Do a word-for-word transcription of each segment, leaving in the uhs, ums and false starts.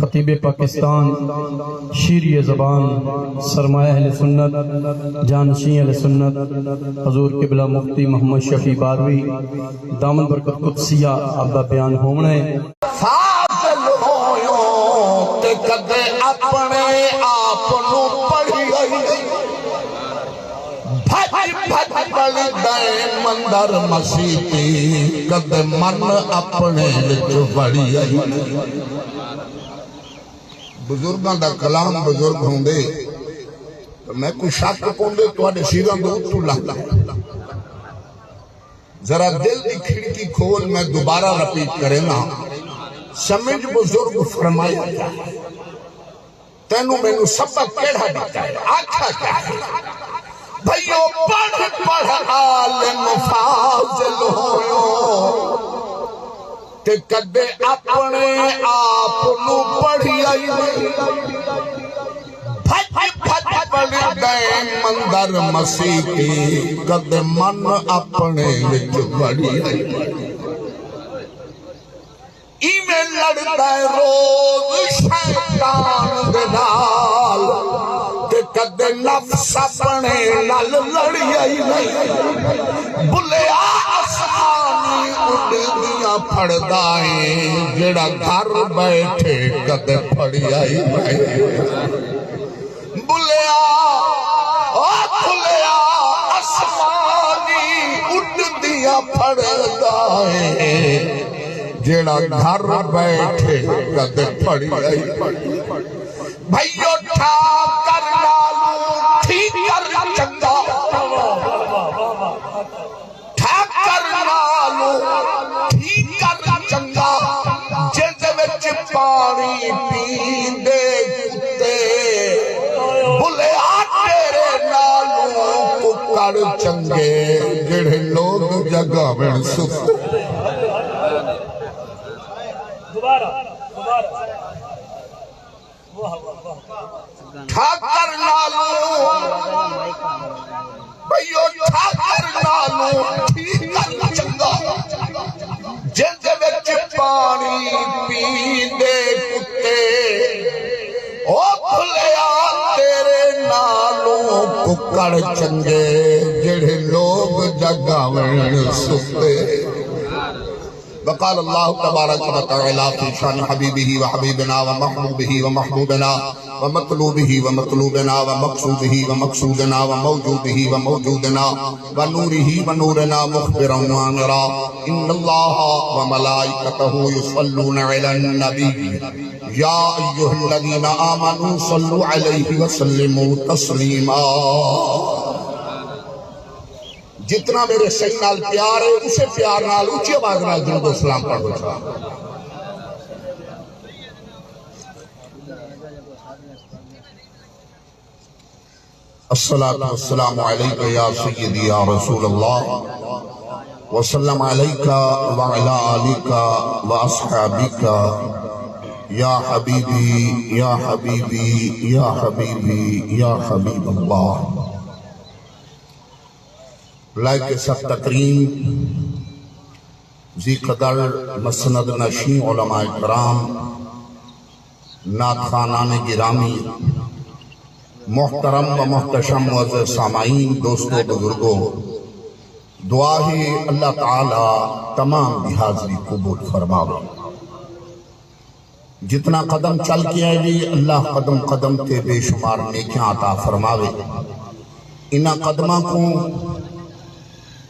خطیب پاکستان، شیرِ زبان، سرمایۂ اہل سنت، جانشینِ اہل سنت، حضور قبلہ مفتی محمد شفیع باروی، دامن برکت قدسیہ آپ دا بیان ہووݨا ہے۔ فاضل ہویوں تے کدے اپݨے آپ نوں پڑھی آئی نہیں۔ بھڄ بھڄ ولدیں مندر مسیتی، کدے من اپݨے وچ وڑی آئی نہیں۔ بزرگاں دا کلام بزرگ ہوندے تاں میکوں شک پوندے، تہاݙے سراں دے اتوں لہدا۔ ذرا دل دی کھڑکی کھول، میں دوبارہ رپیٹ کرینداں، سمجھ بزرگ فرمایا کیا ہے؟ تینوں مینوں سبق کیڑھا ݙتا ہے؟ آکھیا کیا ہے؟ بھئیو، پڑھ پڑھ عالم فاضل ہویوں، تے کدے اپݨے آپ نوں پڑھی آئی نہیں۔ بھڄ بھڄ ولدیں مندر مسیتی، کدے من اپݨے وچ وڑی آئی نہیں۔ ایویں لڑدا ہے روز شیطان دے نال، تے کدے نفس اپݨے نال لڑی آئی نہیں۔ بلیا آسمانی اݙدیاں پھڑدا ہے، جیڑھا گھر بیٹھے کدے پھڑی آئی نہیں۔ بلیا، او بلیا، آسمانی اݙدیاں پھڑدا ہے، جیڑھا گھر بیٹھے کدے پھڑی آئی۔ بھئیو، ٹھاکر نالوں ٹھیکر چنڳا۔ ٹھاکر نالوں ٹھیکر چنڳا، جیندے وچ پاݨی پیندے کتے۔ بلیا، تیرے نالوں ککڑ چنڳے، جیڑھے لوگ جڳاوݨ ستے۔ ٹھاکر نالوں، بھئیو، ٹھاکر نالوں ٹھیکر چنڳا، جیندے وچ پاݨی پیندے کتے۔ او بھلیا، تیرے نالوں ککڑ چنڳے، جیڑھے لوگ جڳاوݨ ستے۔ وقال الله تبارك وتعالى في شان حبيبه وحبيبنا ومحبوبه ومحبوبنا ومطلوبه ومطلوبنا ومقصوده ومقصودنا وموجوده وموجودنا ونوره ونورنا مخبرا وآمرا: إن الله وملائكته يصلون على النبي، يا أيها الذين آمنوا صلوا عليه وسلموا تسليما۔ جتنا میرے سئیں نال پیار ہے، اسے پیار نال اچی آواز نال درود و سلام پڑھو۔ الصلاة والسلام عليك يا سيدي يا رسول الله، وسلم عليك وعلى آلك وأصحابك، يا حبيبي، يا حبيبي، يا حبيبي، يا حبيب الله۔ لائق سر تکریم، ذی قدر مسند نشین علماء کرام، نعت خوانان گرامی، محترم و محتشم معزز سامعین، دوستو، بزرگو، دعا ہے اللہ تعالی تمام دی حاضری قبول فرماوے۔ جتنا قدم چل کے آئے وی، اللہ قدم قدم تے بے شمار نیکیاں عطا فرماوے۔ انہاں قدماں کوں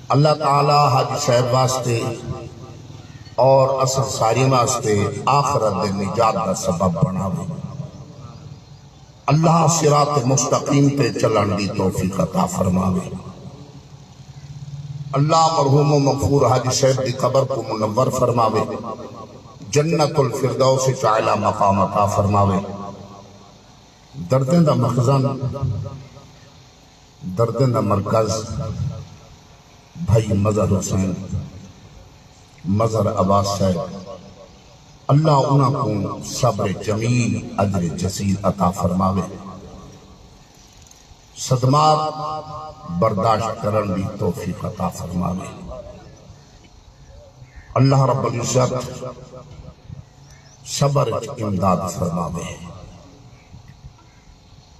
اللہ تعالی حاجی صاحب واسطے اور اساں سارے واسطے آخرت دے نجات دا سبب بناوے۔ اللہ صراط مستقیم تے چلݨ دی توفیق عطا فرماوے۔ اللہ مرحوم و مغفور حاجی صاحب دی قبر کوں منور فرماوے، جنت الفردوس اچ اعلیٰ مقام عطا فرماوے۔ دردیں دا مخزن، دردیں دا مرکز بھائی مظہر حسین، مظہر عباس صاحب، اللہ انہاں کوں صبر جمیل، اجر جزیل عطا فرماوے، صدمات برداشت کرݨ دی توفیق عطا فرماوے۔ اللہ رب العزت صبر اچ امداد فرماوے۔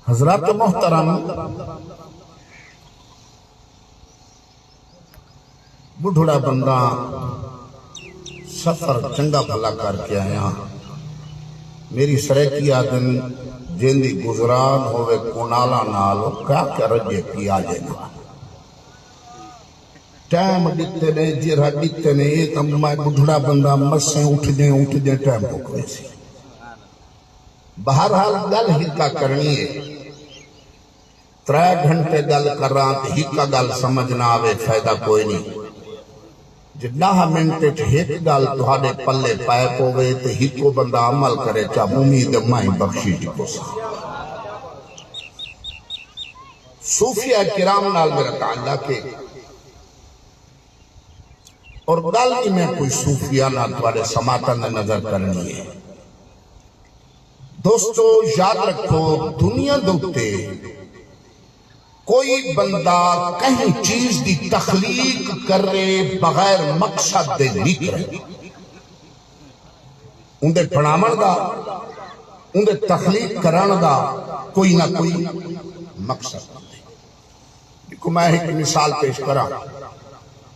حضرات محترم، ٻڈھڑا بندہ، سفر چنڳا بھلا کر کے آیاں۔ میری سرائیکی آہدن، جیندی گزران ہووے کنالاں نال، او کیا کیا رڄے پیا جے نال۔ ٹائم ݙتے نے، جیرھا ݙتے نے، اے تاں میں ٻڈھڑا بندہ، مسیں اٹھدیں اٹھدیں ٹائم مک ویسی۔ بہرحال، ڳل ہکا کرݨی ہے۔ ترے گھنٹے ڳل کراں تے ہکا ڳل سمجھ نہ آوے، فائدہ کوئی نہیں۔ جے ݙاہ منٹ اچ ہک ڳل تہاݙے پلے پئے پووے تے ہکو بندہ عمل کرے، چا امید ہے میں بخشی ݙتوساں۔ صوفیاء کرام نال میرا تعلق ہے، اور ڳل ہی میں کوئی صوفیاء نال تہاݙے سماعتاں دے نظر کرݨی ہے۔ دوستو، یاد رکھو، دنیا دے اتے کوئی بندہ کہیں چیز دی تخلیق کرے بغیر مقصد دے نہیں کرے۔ اوندے بݨاوݨ دا، اوندے تخلیق کرݨ دا کوئی نہ کوئی مقصد ہوندے۔ ݙیکھو، میں ہک مثال پیش کراں۔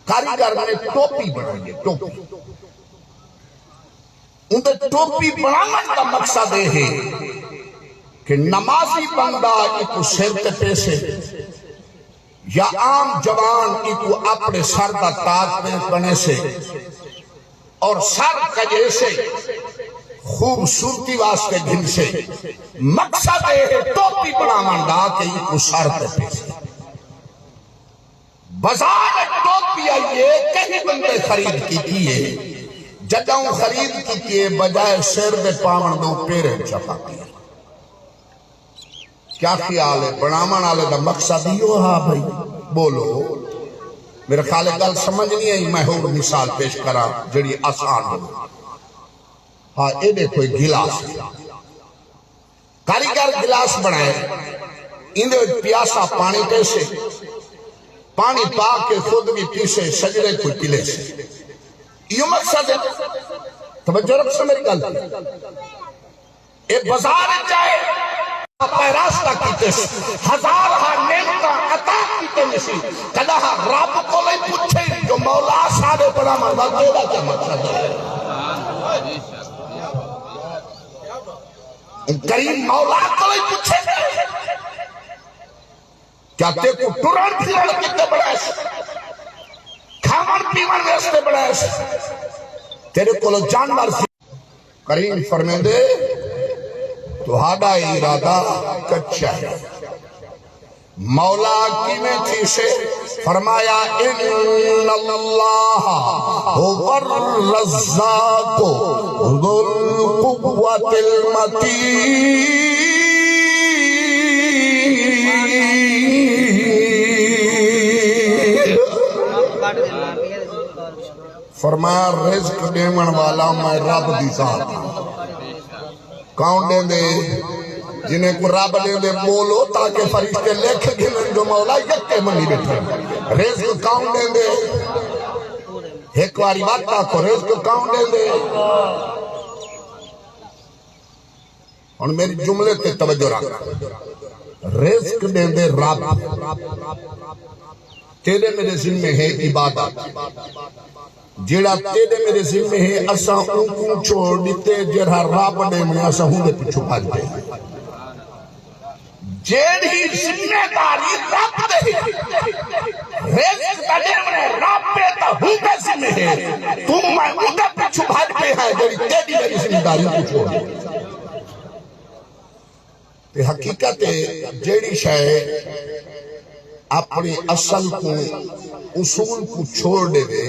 کاریگر نے ٹوپی بݨائی ہے، ٹوپی۔ اوندے ٹوپی بݨاوݨ دا مقصد اے ہے کہ نمازی بندہ ایکوں سر تے پیسے یا عام جوان ایکوں اپݨے سر دا تاج پہ بݨیسے اور سر کڄیسے، خوبصورتی واسطے گھنسے۔ مقصد اے ہے ٹوپی بݨاوݨ دا کہ ایکوں سر تے پیسے۔ بازار اچ ٹوپی آئی ہے، کہیں بندے خرید کیتی ہے۔ جݙاں خرید کیتی ہے، بجائے سر دے پاوݨ دے پیریں چا پاتی ہے۔ کیا خیال ہے، بݨاوݨ والے دا مقصد ایہو ہا بھائی؟ ٻولو۔ میرا خیال ہے ڳل سمجھ نہیں آئی، میں ہور مثال پیش کراں جیڑھی آسان ہو۔ ہاں، اے ݙیکھو، اے گلاس۔ کاریگر گلاس بݨائے، ایندے وچ پیاسا پاݨی پیسے، پاݨی پا کے خود وی پیسے، سڄݨے کوں پلیسے۔ ایہو مقصد ہے۔ توجہ رکھسو میری ڳل تے۔ اے بازار وچ آئے، پائے راستہ کیتے، ہزار ہا نعمتاں عطا کیتے نسی، کݙاں ہا رب کولے پچھے جو مولا ساݙے بݨاوݨ دا تیݙا کیا مقصد ہے؟ کریم مولا کولے پچھے، کیا تیکوں ٹرݨ پھرݨ کیتے بݨائے؟ کھاوݨ پیوݨ واسطے بݨائے؟ تیݙے کولوں جانور سی۔ کریم فرمیندے، تہاݙا ارادہ کچا ہے۔ مولا کیویں تھیسے؟ فرمایا، ان اللہ هو الرزاق ذو القوة المتین۔ فرمایا، رزق ݙیوݨ والا میں رب دی ذات ہاں۔ کون ݙیندے؟ جنہیں کوں رب ݙیندے، ٻولو تاکہ فرشتے لکھ گھنن جو مولا یکے منی ٻیٹھے۔ رزق کون ݙیندے؟ ہک واری وت آکھو، رزق کون ݙیندے؟ ہݨ میری جملے تے توجہ رکھ۔ رزق ݙیندے رب۔ تیݙے میݙے ذمے ہے عبادت۔ جیڑھا تیݙے میݙے ذمے ہے، اساں اونکوں چھوڑ ݙتے، جیڑھا رب ݙیوݨے، اساں اوندے پچھوں بھڄ پئے۔ جیڑھی ذمہ داری رب دے، رزق دا ݙیوݨے رب دے، تاں اوندے ذمے ہے۔ توں میں اوندے پچھوں بھڄ پئے ہیں، جیڑھی تیݙی میݙی ذمہ داری کوں چھوڑ ݙتے۔ تے حقیقت ہے، جیڑھی شے اپݨی اصل کوں، اصول کوں چھوڑ ݙیوے،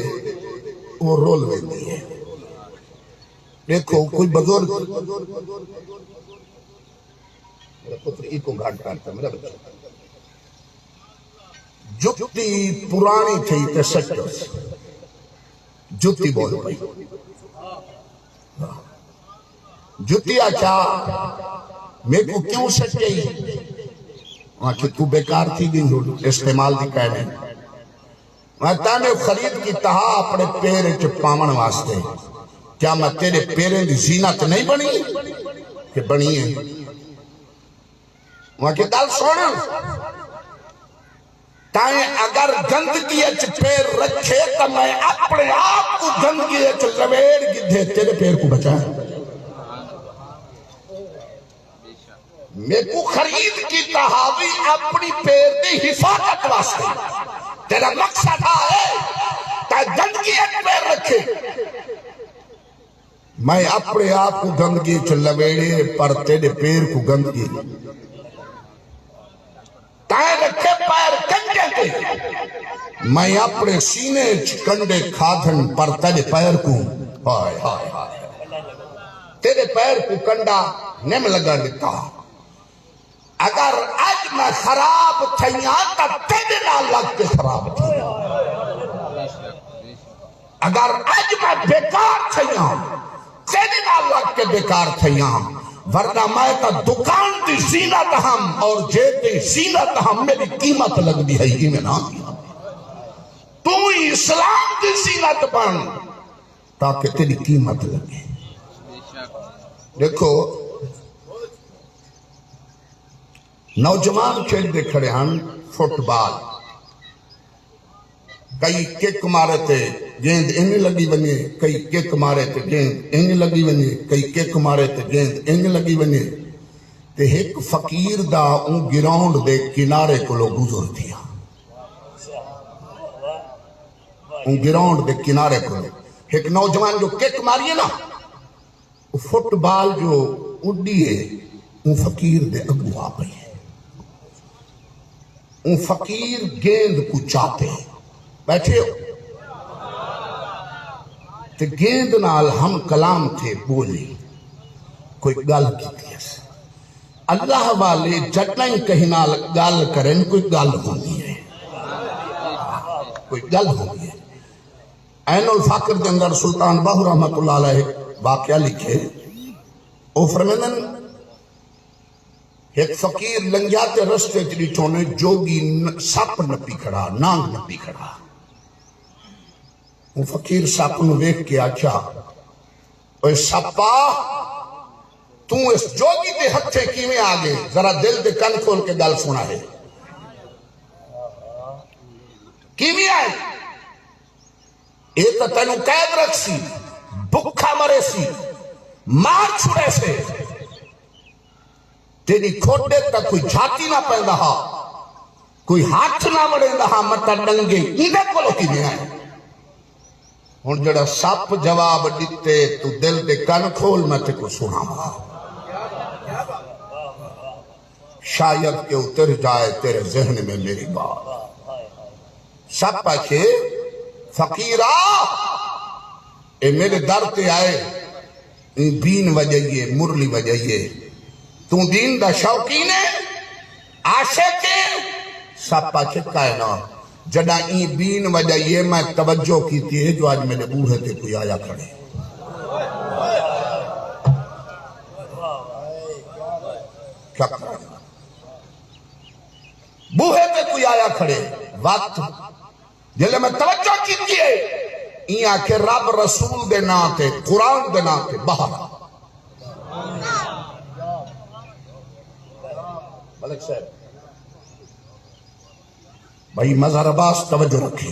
او رل ویندی ہے۔ ݙیکھو، کوئی بزرگ، میرا پتر ایکوں گھٹ کر تے، میرا بچہ، جتی پراݨی تھئی تے سچو سی۔ جتی ٻول پئی۔ جتی آکھیا، میکوں کیوں سچئی؟ آکھیا، توں بیکار تھی ڳئی ہو، استعمال دی کائے نہیں۔ میں تانے خرید کیتا ہا اپݨے پیر اچ پاوݨ واسطے۔ کیا میں تیرے پیریں دی زینت نہیں بݨی؟ کہ بݨی ہے۔ میں کہ گل سن، تائیں اگر گندگی اچ پیر رکھے تاں میں اپݨے آپ کوں گندگی اچ لویڑ گھدے تیرے پیر کوں بچائیں۔ میکوں خرید کیتا ہا وی اپݨی پیر دی حفاظت واسطے۔ تیرا مقصد ہا ہے تاں گندگی اچ پیر رکھے۔ میں اپݨے آپ کوں گندگی اچ لویڑے، پر تیݙے پیر کوں گندگی۔ تیں رکھے پیر کنڈے تے، میں اپݨے سینے اچ کنڈے کھادھن، پر تیݙے پیر کوں، ہائے، ہائے، ہائے، تیݙے پیر کوں کنڈا نم لڳݨ ݙتا۔ اگر اڄ میں خراب تھیاں تاں تیݙے نال لڳ کے خراب تھیاں۔ اگر اڄ میں بیکار تھیاں، تیݙے نال لڳ کے بیکار تھیاں، ورنہ میں تاں دکان دی زینت ہم، اور جے تے زینت ہم میری قیمت لڳدی ہئی، ایویں نہ توں ہی اسلام دی زینت بݨ تاکہ تیری قیمت لڳے۔ ݙیکھو، نوجوان کھیݙدے کھڑے ہن فٹ بال، کئی کک مارے تے گیند انج لڳی ونڄے، کئی کک مارے تے گیند انج لڳی ونڄے، کئی کک مارے تے گیند انج لڳی ونڄے، تے ہک فقیر دا اوں گراؤنڈ دے کنارے کولوں گزر تھیا۔ اوں گراؤنڈ دے کنارے کولوں ہک نوجوان جو کک ماری ہے نا، او فٹ بال جو اݙی ہے، اوں فقیر دے اڳوں آ پئی ہے۔ اوں فقیر گیند کوں چاتے، ٻیٹھے ہو، تے گیند نال ہم کلام تھے، ٻولی، کوئی ڳالھ کیتی ہس۔ اللہ والے جݙاں کہیں نال ڳالھ کرن، کوئی ڳالھ ہوندی ہے، کوئی ڳالھ ہوندی ہے۔ عین الفقر دے اندر سلطان باہو رحمت اللہ علیہ واقعہ لکھے۔ او فرمیندن، ہک فقیر لنگھیا تے رستے چ ݙٹھو نے جوڳی ن-، سپ نپی کھڑا، نانگ نپی کھڑا۔ او فقیر سپ نوں ویکھ کے آکھیا، اوئے سپا، توں اس جوڳی دے ہتھیں کیویں آ ڳئے؟ ذرا دل دے کن کھول کے ڳالھ سݨا ہے۔ کیویں آئے؟ اے تاں تینوں قید رکھسی، بکھا مریسی، مار چھڑیسے۔ تیݙی کھوݙے تاں کوئی جھاتی نہ پیندا ہا، کوئی ہتھ نہ وڑیندا ہا، متاں ݙنگے ایندے کولوں کیویں آئے؟ ہݨ جیڑھا سپ جواب ݙتے، توں دل دے کن کھول، میں تیکوں سݨاواں۔ شاید کہ اتر جائے تیرے ذہن میں میری بات۔ سپ آکھے، فقیرا، اے میݙے در تے آئے، ایں بین وڄائیے، مرلی وڄائیے۔ توں دین دا شوقین ہے؟ عاشق ہے؟ سپ آکھے، کائے نہ۔ جݙاں ایں بین وڄائیے، میں توجہ کیتی ہے جو اڄ میݙے ٻوہے تے کوئی آیا کھڑے۔ کیا کراں؟ ٻوہے تے کوئی آیا کھڑے۔ وقت جلے میں توجہ کیتی ہے، ایں آکھے، رب رسول دے ناں تے، قرآن دے ناں تے باہر آ۔ ملک صاحب، بھائی مظہر عباس توجہ رکھے،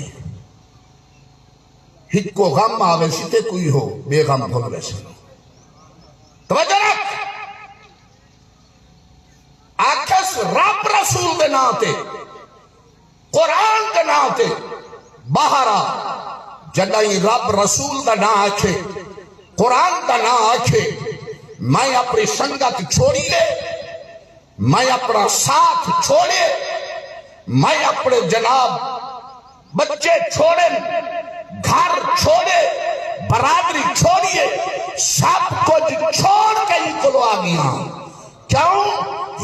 ہکو غم آوے سی تے کوئی ہو، ٻئے غم بھل ویسے۔ توجہ رکھ، آکھس رب رسول دے ناں تے، قرآن دے ناں تے باہر آ۔ جݙاں ہی رب رسول دا ناں آکھے، قرآن دا ناں آکھے، میں اپݨی سنگت چھوڑیے، میں اپݨا ساتھ چھوڑے، میں اپݨے جناب ٻچے چھوڑن، گھر چھوڑے، برادری چھوڑیے، سب کجھ چھوڑ کے ایں کولو آ ڳیاں۔ کیوں؟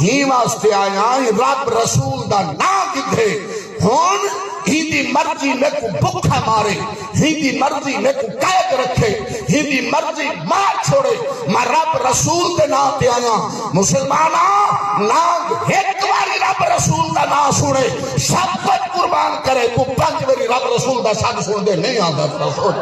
ہیں واسطے آیاں، رب رسول دا ناں گھدے۔ ہݨ ہیندی مرضی میکوں بکھا مارے، ہیندی مرضی میکوں قید رکھے، ہیندی مرضی مار چھوڑے، میں رب رسول دے ناں تے آیاں۔ مسلماناں، نانگ ہک واری رب رسول دا ناں سݨے، سب کجھ قربان کرے، توں پنج واری رب رسول دا سݙ سݨدے نہیں آندا، ذرا سوچ۔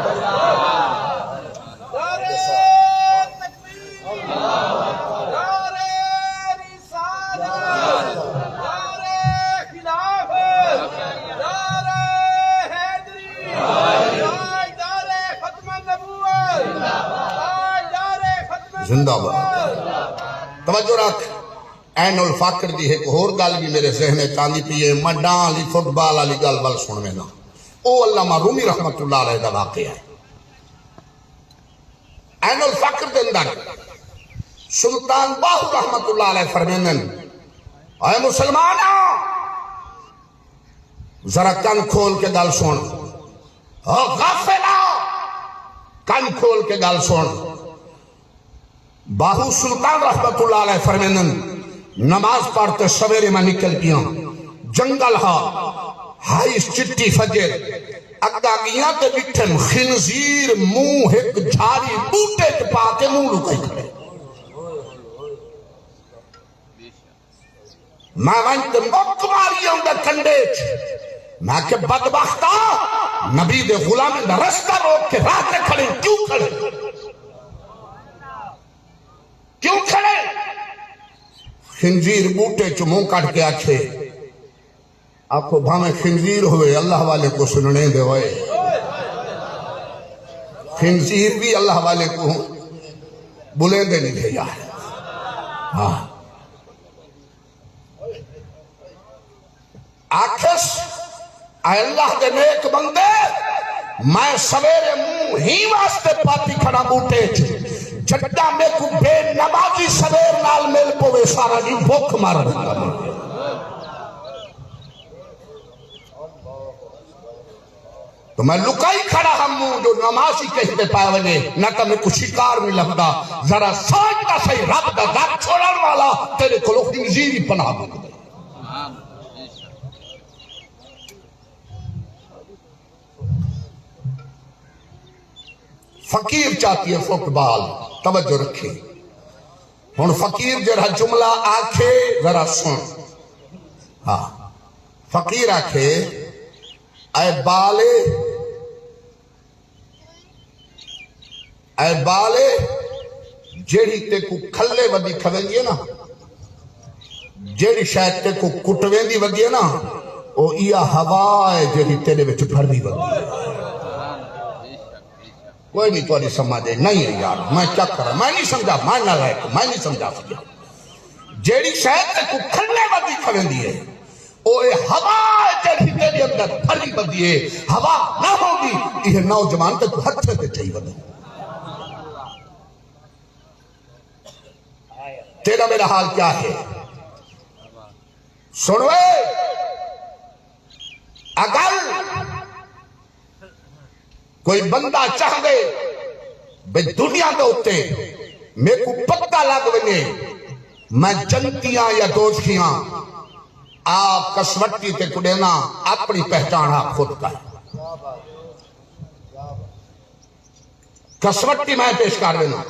زندہ باد۔ توجہ رکھ، عین الفقر دی ہک ہور ڳالھ وی میرے ذہن اچ آندی پئی ہے، میں ݙاں والی فٹ بال والی ڳالھ ول سݨ وینداں۔ او علامہ رومی رحمت اللہ علیہ دا واقعہ ہے۔ عین الفقر دے اندر سلطان باہو رحمت اللہ علیہ فرمیندن، اے مسلماناں، ذرا کن کھول کے ڳالھ سݨ۔ او غافلا، کن کھول کے ڳالھ سݨ۔ باہو سلطان رحمت اللہ علیہ فرمیندن، نماز پڑھ تے سویرے میں نکل ڳیاں۔ جنگل ہا، ہائی چٹی فجر، اڳاں ڳیاں تے ݙٹھم خنزیر منہ ہک جھاری ٻوٹے تے پا کے منہ لکائی کھڑے۔ میں ونڄ تے مک ماری اوندے کنڈے اچ۔ میں کہ بدبختا، نبی دے غلامیں دا رستہ روک کے راہ تے کھڑے، کیوں کھڑے؟ کیوں کھڑے؟ خنزیر ٻوٹے چوں منہ کڈھ کے آکھے، آکھو بھاویں خنزیر ہوئے، اللہ والے کوں سݨیندے ہوئے۔ خنزیر بھی اللہ والے کوں ٻلیندے نہیں تھے یار۔ ہاں۔ آکھس، اے اللہ دے نیک بندے، میں سویرے منہ ہی واسطے پاتی کھڑا ٻوٹے اچ، جݙاں میکوں بے نمازی سویر نال مل پوے، سارا ݙینہہ بھکھ مر ݙیندا۔ تو میں لکائی کھڑا ہم منہ جو نمازی کہیں تے پائے ونڄے، نہ تاں میکوں شکار نہیں لبھدا۔ ذرا سوچ تاں سہی، رب دا در چھوڑݨ والا تیرے کولوں خنزیر ہی پناہ منگدے۔ فقیر چاتی ہے فٹ بال، توجہ رکھے۔ ہݨ فقیر جیڑھا جملہ آکھے، ذرا سݨ۔ ہاں، فقیر آکھے، اے بالے، اے بالے، جیڑھی تیکوں کھلے ودی کھویندی ہے نا، جیڑھی شے تیکوں کٹویندی ودی ہے نا، او ایہا ہوا ہے جیڑھی تیݙے وچ بھردی ودی ہے۔ کوئی نہیں تہاݙی سمجھ ہے، نہیں ہے یار، میں کیا کراں، میں نہیں سمجھا، میں نالائق، میں نہیں سمجھا سڳیا۔ جیڑھی شے تیکوں کھلے ودی کھویندی ہے، او اے ہوا ہے جیڑھی تیݙے اندر بھری ودی ہے۔ ہوا نہ ہوندی، ایہے نوجوان تیکوں ہتھیں تے چائی ودے۔ تیݙا میݙا حال کیا ہے؟ سݨ وے، اگر کوئی بندہ چاہندے بھئی دنیا دے اتے میکوں پتہ لڳ ونڄے میں جنتی ہاں یا دوزخی ہاں، آپ کسوٹی تے کوں ݙینداں، اپݨی پہچاݨ آپ خود کر۔ کسوٹی میں پیش کر ݙینداں۔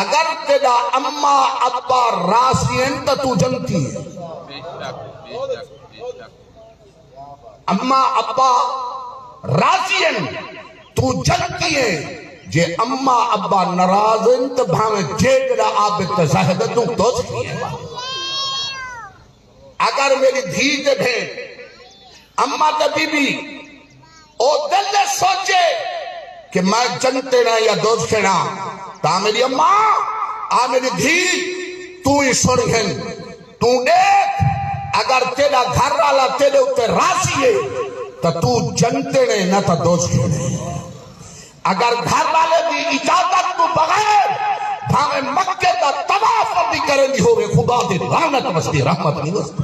اگر تیݙا اماں ابا راضی ہن تاں توں جنتی ہیں۔ اماں ابا راضی ہن، توں جنتی ہیں۔ جے اماں ابا ناراض ہن تاں بھاویں جیڑھا عابد تے زاہد ہے، توں دوزخی ہیں۔ اگر میݙی دھی تے بھیݨ، اماں تے بی بی، او دل اچ سوچے کہ میں جنتݨ ہاں یا دوزخݨ ہاں، تاں میݙی اماں، آ میݙی دھی، توں ہی سݨ گھن، توں ݙیکھ، اگر تیݙا گھر والا تیݙے اتے راضی ہے تاں توں جنتݨ ہیں، نہ تاں دوزخݨ ہیں۔ اگر گھر والے دی اجازت توں بغیر بھاویں مکے دا طواف وی کریندی ہووے، خدا دی لعنت وسدی، رحمت نہیں وسدی۔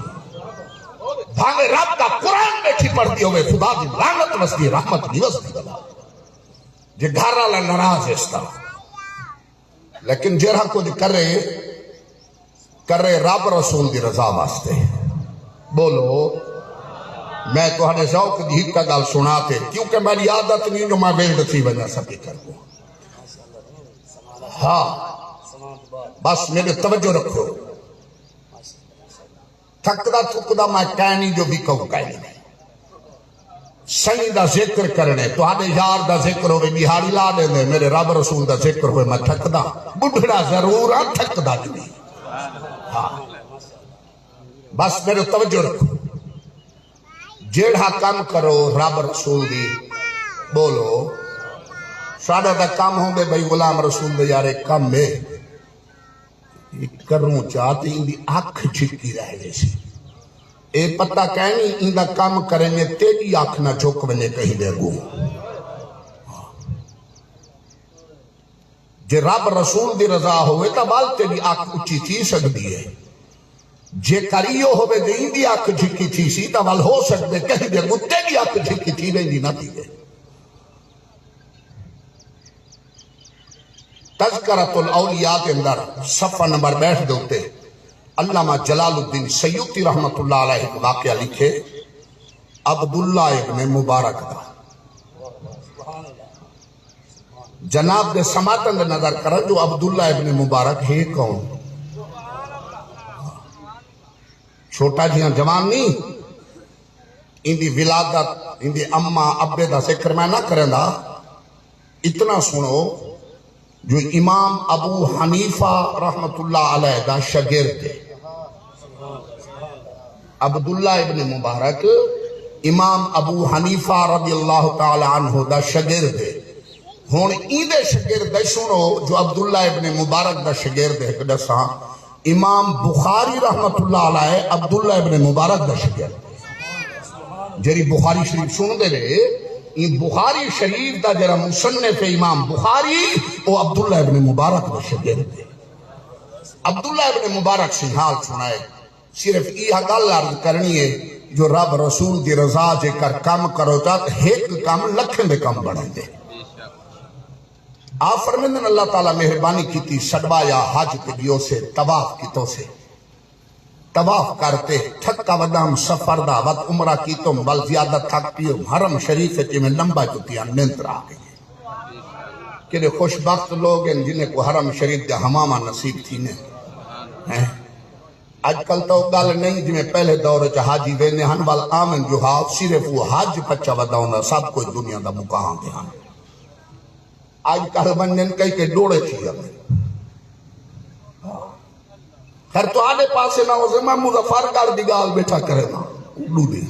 بھاویں رب دا قرآن ٻیٹھی پڑھدی ہووے، خدا دی لعنت وسدی، رحمت نہیں وسدی۔ جے گھر والا ناراض ہے اس طرح، لیکن جیڑھا کجھ کرے، کرے رب رسول دی رضا واسطے۔ بولو، میں تہاݙے ذوق دی ہک ڳالھ سݨا کے، کیونکہ میݙی عادت نہیں جو میں ویلڈ تھی ونڄاں سپیکر کوں۔ ہاں، بس میݙے توجہ رکھو۔ تھکدا تھکدا میں کائنی جو وکوں کائنی۔ سئیں دا ذکر کرݨے، تہاݙے یار دا ذکر ہووے، ݙیہاڑی لا ݙیندے، میݙے رب رسول دا ذکر ہووے، میں تھکدا۔ ٻڈھڑا ضرور ہاں، تھکدا نہیں۔ ہاں۔ بس میݙے توجہ رکھو۔ جیڑھا کم کرو رب رسول دی، بولو، ساݙا تاں کم ہوندے بھئی غلام رسول دے یار، اے کم اے، اے کروں چا تے ایندی اکھ جھکی رہ ویسی۔ اے پتہ کائنی ایندا کم کریں میں تیݙی اکھ نہ جھک ونڄے کہیں دے اڳوں۔ جے رب رسول دی رضا ہووے تاں ول تیݙی اکھ اچی تھی سڳدی ہے۔ جے کر ایہو ہووے جے ایندی اکھ جھکی تھیسی تاں ول ہو سڳدے کہیں دے اڳوں تیݙی اکھ جھکی تھی ویندی نہ تھیوے۔ تذکرۃ الاولیاء دے اندر صفحہ نمبر بیٹھ دے اتے علامہ جلال الدین سیوطی رحمۃ اللہ علیہ ہک واقعہ لکھے، عبداللہ ابن مبارک دا۔ جناب دے سماعتاں دے نظر کرن جو عبداللہ ابن مبارک ہے کون؟ چھوٹا جیہاں جوان نہیں، ایندی ولادت، ایندے اماں ابے دا ذکر میں نہ کریندا۔ اتنا سنو جو امام ابو حنیفہ رحمۃ اللہ علیہ دا شاگرد ہے۔ عبداللہ ابن مبارک امام ابو حنیفہ رضی اللہ تعالی عنہ دا شاگرد ہے۔ ہݨ ایندے شاگرد دا سنو جو عبداللہ ابن مبارک دا شاگرد ہے، ہک ݙساں، امام بخاری رحمۃ اللہ علیہ عبداللہ ابن مبارک دا شاگرد ہے۔ جیڑھی بخاری شریف سݨدے وے، ایں بخاری شریف دا جیڑھا مصنف ہے امام بخاری، او عبداللہ ابن مبارک دا شاگرد ہے۔ عبداللہ ابن مبارک سئیں حال سݨائے۔ صرف ایہا ڳالھ عرض کرݨی ہے جو رب رسول دی رضا جے کر کم کرو تاں ہک کم لکھیں دے کم بݨیندے۔ آپ فرمیندن، اللہ تعالیٰ مہربانی کیتی، سݙوایا حج تے ڳیوسے، طواف کیتوسے۔ طواف کر تے تھکا ودام سفر دا، وت عمرہ کیتم، ول زیادہ تھک پیوم۔ حرم شریف اچ ایویں لمبا چتیاں نندر آ ڳئی۔ کیݙے خوش بخت لوگ ہن جنہیں کوں حرم شریف دیاں ہواواں نصیب تھیندین۔ ہیں؟ اڄ کل تاں او ڳالھ نئیں جیویں پہلے دور اچ حاجی ویندے ہن، ول آون جو ہا صرف او حج پچا ودا ہوندا، سب کجھ دنیا دا مکا آندے ہن۔ اڄ کل ونڄن کئی کئی ݙوڑے تھی آندے۔ خیر تہاݙے پاسے نہ ہوسے، میں مظفر گڑھ دی ڳالھ ٻیٹھا کریندا، اݙو دی۔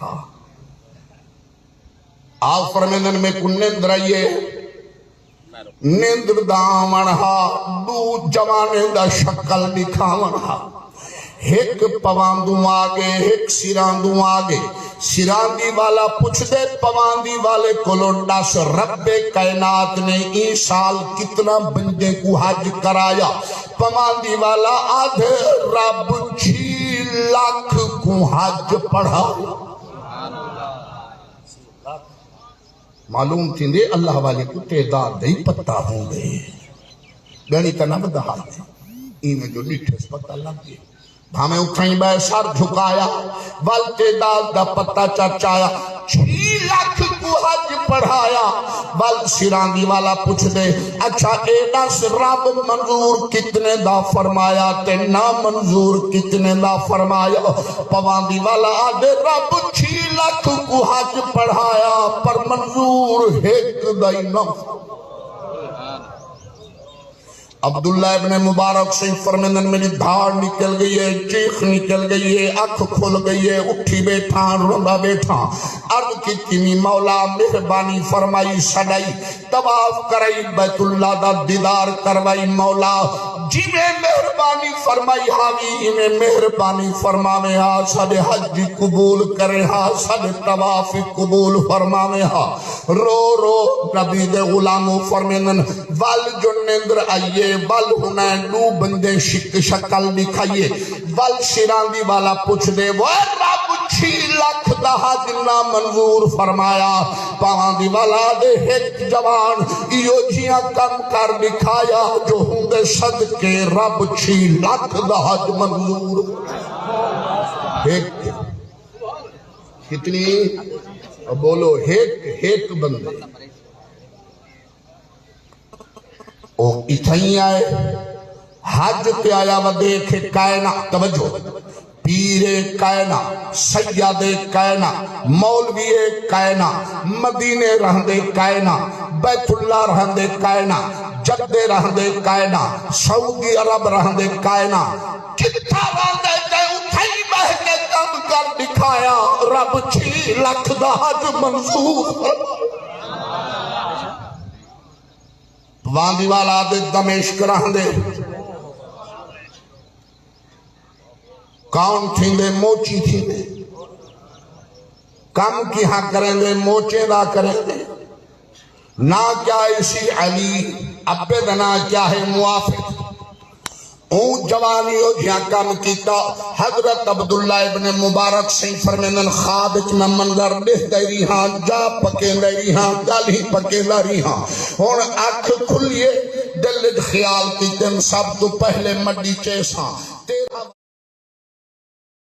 ہاں۔ آپ فرمیندن، میکوں نندر آئی ہے، نندر دا آوݨ ہا، ݙو جوانیں دا شکل ݙکھاوݨ ہا۔ ہک پواندوں آ ڳئے، ہک سراندوں آ ڳئے۔ سراندی والا پچھدے پواندی والے کولوں، ݙس رب کائنات نے ایں سال کتنا بندے کوں حج کرایا؟ پواندی والا آدھے، رب چھی لکھ کوں حج پڑھایا۔ معلوم تھیندے اللہ والے کوں تعداد دا ہی پتہ ہوندے۔ ڳݨی تاں نہ ٻدھا ہاوے، ایویں جو ݙٹھس پتہ لڳ ڳئے۔ بھانویں اتھائیں ٻہہ سر جھکایا، ول تعداد دا پتہ چا چایا۔ چھی لکھ کوں حج پڑھایا، ول سراندی والا پچھدے، اچھا اے ݙس رب منظور کتنے دا فرمایا تے نامنظور کتنے دا فرمایا؟ پواندی والا آدھے، رب چھی لکھ کوں حج پڑھایا، پر منظور ہک دا ہی نہ۔ عبداللہ ابن مبارک سئیں فرمیندن، میݙی دھاڑ نکل ڳئی ہے، چیخ نکل ڳئی ہے، اکھ کھل ڳئی ہے، اٹھی ٻیٹھاں، روندا ٻیٹھاں۔ عرض کیتی، نی مولا مہربانی فرمائی، سݙائی، طواف کرائی، بیت اللہ دا دیدار کروائی۔ مولا جیویں مہربانی فرمائی ہاوی، ایویں مہربانی فرماویں ہا، ساݙے حج قبول کریں ہا، ساݙے طواف قبول فرماویں ہا۔ رو رو نبی دے غلامو فرمیندن، ول جو نندر آئیے، ول ہنیں ݙو بندے شک شکل ݙکھائیے، ول سراندی والا پچھدے، وہ رب چھی لکھ دا حج نہ منظور فرمایا؟ پواندی والا دے ہک جوان ایہو جیاں کم کر ݙکھایا جو ہوندے صدقے رب چھی لکھ دا حج منظور۔ ہک کتنی؟ بولو، ہک، ہک بندے۔ او اتھائیں آئے، حج تے آیا وا ݙیکھ کائنا، توجہ، پیر کائنا، سید کائنا، مولوی کائنا، مدینے رہندے کائنا، بیت اللہ رہندے کائنا، جدے رہندے کائنا، سعودی عرب رہندے کائنا، جتھاں رہندے تے اتھائیں ٻہہ کے کم کر ݙکھایا، رب چھی لکھ دا حج منظور فرمایا۔ واندی والا دے دمشق رہندے۔ کون تھیندے؟ موچی تھیندے۔ کم کیہاں کریندے؟ موچیں دا کریندے۔ ناں کیا اسی؟ علی۔ ابے دا ناں کیا ہے؟ موافق۔ اوں جوانی او جھیاں کم کیتا۔ حضرت عبداللہ ابن مبارک سئیں فرمیندن، خواب اچ میں منظر ݙیہدے ریہاں، جا پکیندے ریہاں، ڳالھیں پکیندا ریہاں۔ ہݨ اکھ کھلیے، دل اچ خیال کیتن، سب توں پہلے مڈی چیساں۔